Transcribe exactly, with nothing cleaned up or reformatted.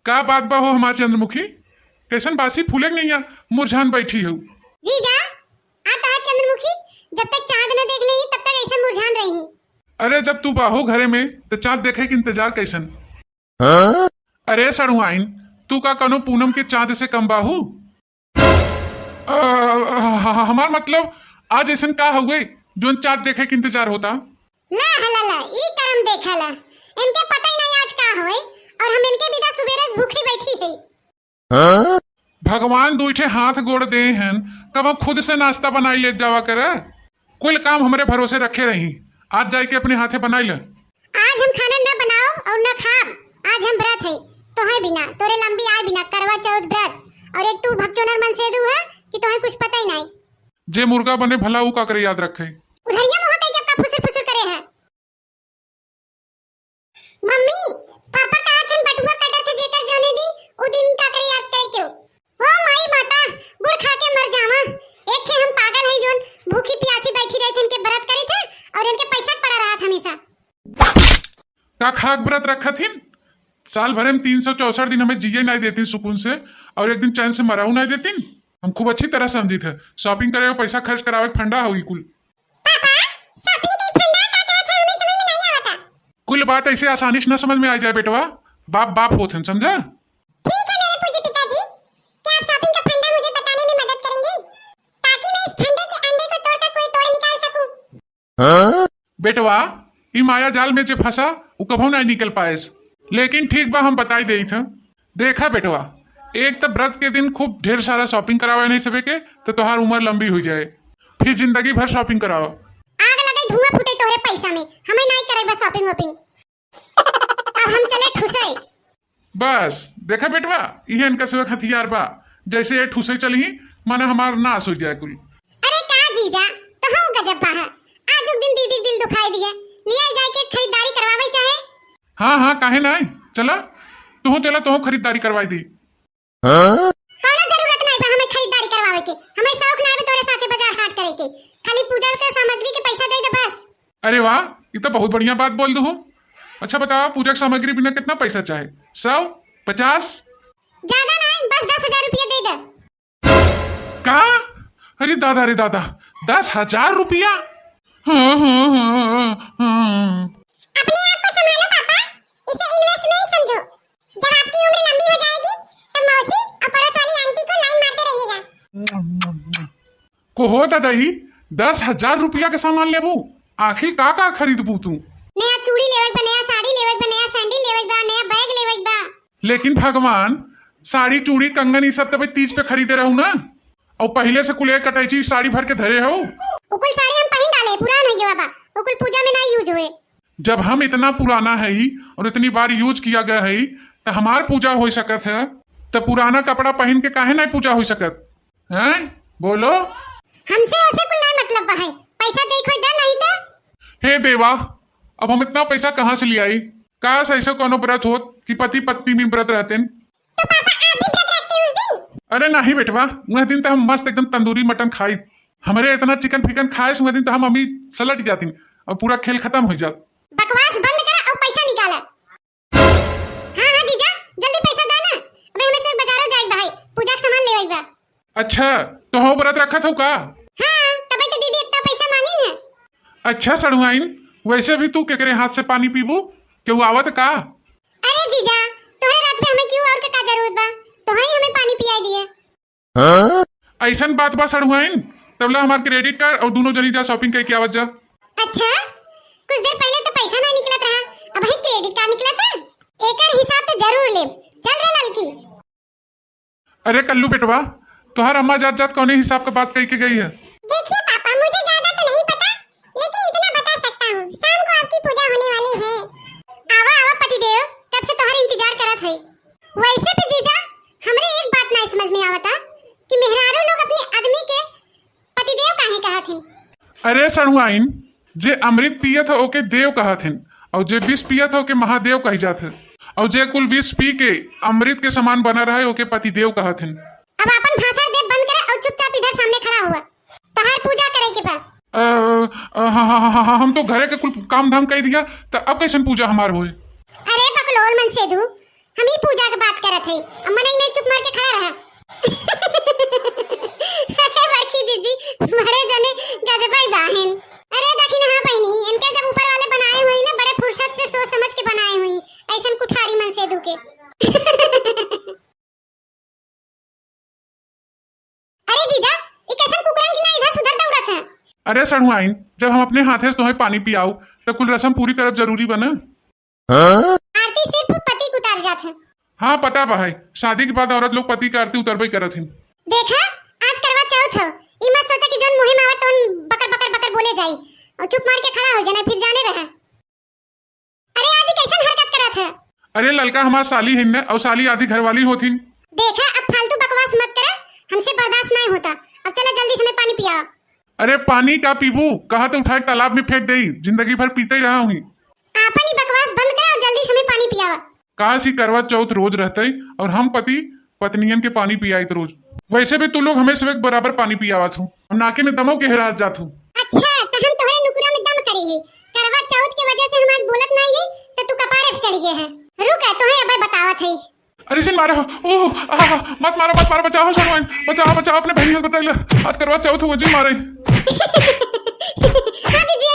का बात बा हो हमार चंद्रमुखी, कैसन बासी फूले के नैया मुरझान बैठी हो? जीजा, आ तोहार चंद्रमुखी जब तक चाँद न देख लेही तब तक ऐसे मुरझान रही। अरे जब तू बाहो घरे में तो चाँद देखे के इंतजार कैसन? अरे सड़ुआइन, तू का कनो पूनम के चाँद से कम बाहू? अ, ह-, ह-, हमार मतलब, आज ऐसन का हुए जोन चाँद देखे के इंतजार होता? ला हला ला, ई करम देखा ला, इनके पता ही नहीं आज का होए, और हम इनके बिना सुबेरे से भूखी बैठी है। भगवान दुई ठे हाथ गोड़ दे हन, कब खुद से नाश्ता बनाई ले जावा करे। कुल काम हमरे भरोसे रखे रही, आज जाइके अपने हाथे बनाई ले। आज हम खाना न बनाओ और न खाब, आज हम व्रत है, तोहे बिना, तोरे लंबी आय बिना, करवा चौथ व्रत, और एक तू भगचोनर मनसेधू है कि तोहे कुछ पता ही नहीं। जे मुर्गा बने भला ऊ काकरे याद रखे। उधरिया मुँह कइके का फुसुर फुसुर करे है? मम्मी, पापा कहत हन बटुआ कटत है जेकर जौने दिन, उ दिन काकरे याद करे क्यों? ओ माई माता, गुड़ खा के मर जावा। एक खे हम पागल है जोन भूखी प्यासी बैठी रही थे, इनके व्रत करी थे और इनके पैसा पड़ा रहा था हमेशा। का खाक व्रत रखा थिन? साल भरे में तीन सौ चौसठ दिन हमें जिए नहीं देती सुकून से, और एक दिन चैन से मराऊ नहीं देती। हम खूब अच्छी तरह समझी थे, shopping करे और पैसा खर्च करावे फंडा होगी कुल। पापा, shopping के फंडा का कहत है, हमें समझ में नहीं आवता। कुल बात ऐसे आसानी से न समझ में आ जाए बेटवा, बाप बाप होत हन, समझा? ठीक है मेरे पूज्य पिताजी, क्या आप shopping का फंडा मुझे बताने में मदद करेंगे, ताकि मैं इस फंडे के अंडे को तोड़कर कोई तोड़ निकाल सकूं? बेटवा, ई माया जाल में जे फंसा, उ कभो नहीं निकल पाएस। लेकिन ठीक बा, हम बताई देइत ह। देखा बेटवा, एक त व्रत के दिन खूब ढेर सारा shopping करावे नहीं सबे के, तो तोहार उम्र लंबी हो जाए, फिर जिंदगी भर shopping कराओ। आग लगे, धुआं फूटे तोहरे पैसा में, हमें नहीं करे बा shopping वॉपिंग। अब हम चले ठुसई। बस, देखा बेटवा, इहे इनका सब हथियार बा। जैसे ये ठुसई चली, माने हमार नाश हो जाए कुल। अरे का जीजा, तहु गजब बा है। आज उस दिन दीदी के दिल दुखाई दिए, लिया जाए के खरीदारी करवावे चाहे। हाँ, हाँ, काहे नाई? चला, तुहू चला, तुहू खरीदारी करवाई दी। हाँ? कौनो जरूरत नाई बा हमें खरीदारी करवावे के। हमें शौक ना बा तोरे साथे बाजार हाट करे के। खाली पूजा के सामग्री के पैसा दे दे बस। अरे वाह, ये तो बहुत बढ़िया बात बोल दू हो। अच्छा बताओ, पूजा की सामग्री बिना कितना पैसा चाहे? सौ? पचास? ज्यादा नाई, बस दस हजार रुपया दे दे। का? अरे दादा रे दादा, दस हजार रुपया? हाँ, हाँ, हाँ, हाँ। अपने आप को संभालो पापा, इसे investment समझो। जब आपकी उम्र लंबी हो जाएगी, तब मौसी और पड़ोस वाली आंटी को line मारते रहिएगा। को हो दादा, ई दस हजार रुपया के सामान लेबू? आखिर का का खरीदबू तू? नया चूड़ी लेवे के बा, नया साड़ी लेवे के बा, नया sandal लेवे के बा, नया bag लेवे के बा। लेकिन भगवान, साड़ी, चूड़ी, कंगन, ई सब तबे तीज पे खरीदे रहू ना, और पहले से कुल एक कटैची साड़ी भर के धरे हो। उ कुल साड़ी हम पहिन डाले, पुरान हो गया बा, उ कुल पूजा में ना use होए। जब हम इतना पुराना है और इतनी बार use किया गया है, तो हमार पूजा हो सकत है, तो पुराना कपड़ा पहन के काहे नहीं पूजा हो सकत? हैं? बोलो। हमसे ओसे कुल नहीं मतलब बा है, पैसा देख हो दे नहीं तो। हे देवा, अब हम इतना पैसा कहाँ से ले आई? काश ऐसे कोनो व्रत होत कि पति पत्नी में व्रत रहते। तो पापा, आप भी व्रत रखते उस दिन? अरे नहीं बेटवा, वह दिन तो हम मस्त एकदम तंदूरी मटन खाई। हमरे इतना चिकन फिकन खाए से वह दिन तो हम अमी सलट जाती और पूरा खेल खत्म हो जात। बकवास बंद करा और पैसा निकाला। हाँ, हाँ जीजा, जल्दी पैसा दे ना, अबे हमें से बाजारो जाए के बा है, पूजा के सामान लेवे के बा। अच्छा, तो हो व्रत रखत हो का? हाँ, तबे तो दीदी इतना पैसा मांगी है। अच्छा सड़ुआइन, वैसे भी तू केकरे हाथ से पानी पीबू? केहू आवत का? अरे जीजा, तोहरे व्रत में हमें केहू और के का जरूरत बा? तोहई हमें पानी पियाई दिए। ऐसन बात बा सड़ुआइन, तबला हमार credit card और दोनों जनी जा shopping करके आवत जा। अच्छा, कुछ देर पहले तो पैसा ना निकलत रहा, अब ही credit card निकलत है। एकर हिसाब तो जरूर लेब। चल रे ललकी। अरे कल्लू बेटवा, तोहार अम्मा जात जात कौने हिसाब का बात कह के गई है? देखिए पापा, मुझे ज्यादा तो नहीं पता, लेकिन इतना बता सकता हूँ, शाम को आपकी पूजा होने वाली है। आवा आवा पतिदेव, कब से तोहार इंतजार करत है। वैसे भी जीजा, हमरे एक बात ना समझ में आवता कि मेहरारू लोग अपने आदमी के पतिदेव काहे कहत हैं? अरे सड़ुआइन, जे अमृत पियत ह ओके देव कहत हन, और जे विष पियत ह ओके महादेव कही जात है, और जे कुल विष पी के अमृत के समान बना रहे ओके पतिदेव कहत हन। अब अपन भाषण देब बंद करे और चुपचाप इधर सामने खड़ा हुआ। तोहार पूजा करे के बा। अ, अ, हाँ, हाँ, हाँ, हाँ, हम तो घरे के कुल काम धाम कह दिया, तो अब कैसन पूजा हमार होए? अरे बकलोल मनसेधू, हम ही पूजा के बात करत थे। अम्मा नहीं, नहीं, चुप मार के खड़ा रहा। अरे बड़की जीजी, बड़े जने गजबई बाहिन। अरे दखिनहा बहिनी, इनके जब ऊपर वाले बनाए हुई ना, बड़े फुर्सत से सोच समझ के बनाए हुई, ऐसन कुठारी मन से दुके। अरे जीजा, ई कैसन कुकुरन की ना इधर सुधर दौड़त है? अरे सढ़ुआइन, जब हम अपने हाथे से तोहे पानी पियाऊ, तब कुल रसम पूरी करब जरूरी बा ना। आरती सिर्फ पति के उतार जात है। हाँ, पता बा है, शादी के बाद औरत लोग पति के आरती उतरबे करत हैं। देखा, आज करवा चौथ हो, ई मत सोचा कि जौन मुँहे में आवत तौन बकर बकर बकर बोले जाई और चुप मार के खड़ा हो जाना, फिर जाने रहा। अरे आज ई कैसन हरकत करत है? अरे ललका हमार साली हिन न, और साली आधी घरवाली होथिन। देखा, अब फालतू बकवास मत करा, हमसे बर्दाश्त नहीं होता। अब चला जल्दी से हमें पानी पियावा। अरे पानी का पीबू? कहा तो उठा के तालाब में फेंक देई, जिंदगी भर पीते ही रहा हुई। आपन ही बकवास बंद करा और जल्दी से हमें पानी पियावा। काश ई करवा चौथ रोज रहते और हम पति पत्नियन के पानी पियाइत रोज। वैसे भी तू लोग हमें सब एक बराबर पानी पियावत हो, नाके में दमो के हेरात जात हो। अच्छा, तो हम तोहरे नुकुरा में दम करी ही। करवा चौथ के वजह से हम आज बोलत नहीं है, तो तू कपारे पे चढ़ गए है। रुक, तोहे अबे बतावत है। अरे जिन मारा, ओह, आह, मत मारो, मत मारो, बचाओ सड़ुआइन, बचाओ, बचाओ, अपने बहनी को बचाइला। आज करवा चौथ हो, जिन मारे। हाँ जीजी,